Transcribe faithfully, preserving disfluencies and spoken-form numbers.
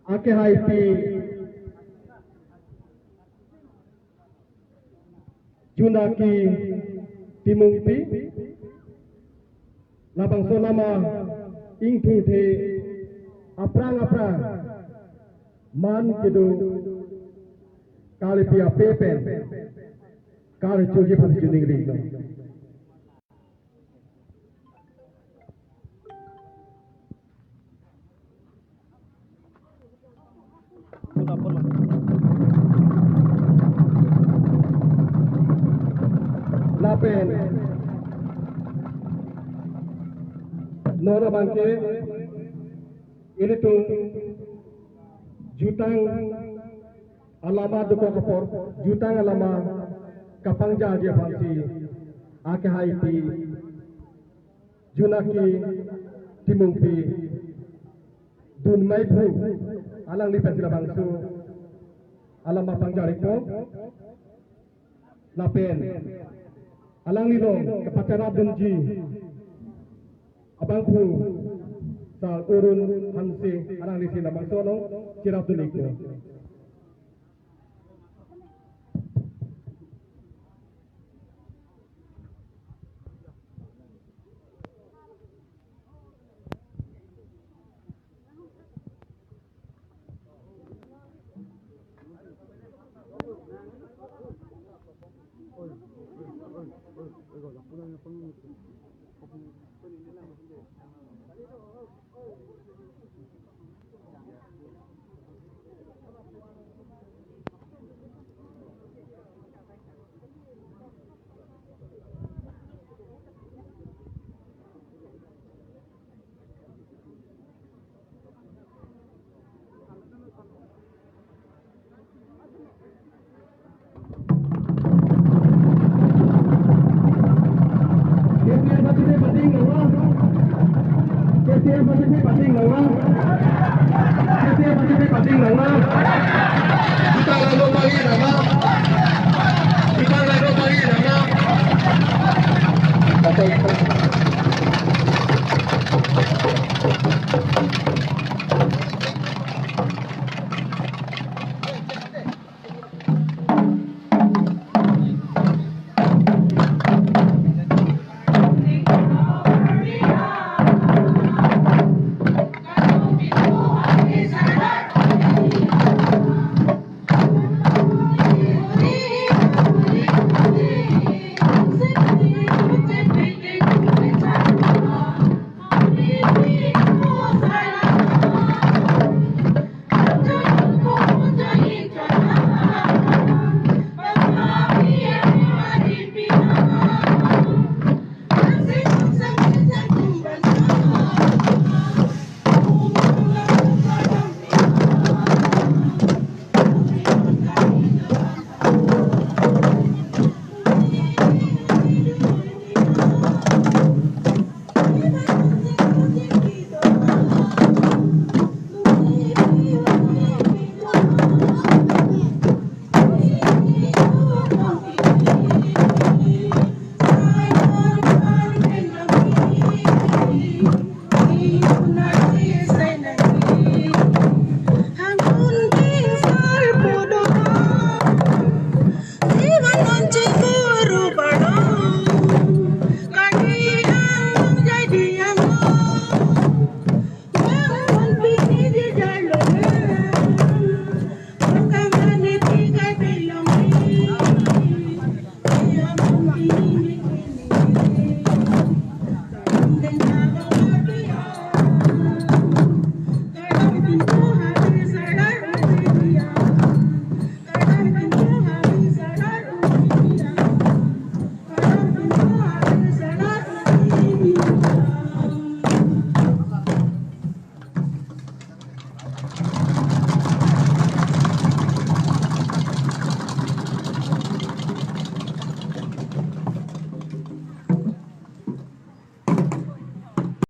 Akehaipi Junaki Timungpi, labangso alam ingthurthe aphrang aphrang man kedo kalipi ape pen karchoji aphansi choningri lo. Lapen non abangke ilitum jutang alam dokok apor, jutang alam kapangjaji aphansi akehaipi Junaki Timungpi Dunmai Phu alangli pensi labangso alam pangjarikpo. Lapen alangli along kepacharap dunji abangphu Sar Arun Hanse, alanglisi labangso along cherap dun-ikpo. K P F party pen pating nangma. K P F party pen pating nangma. K P F party pen pating nangma. Kita lalu pagi nangma.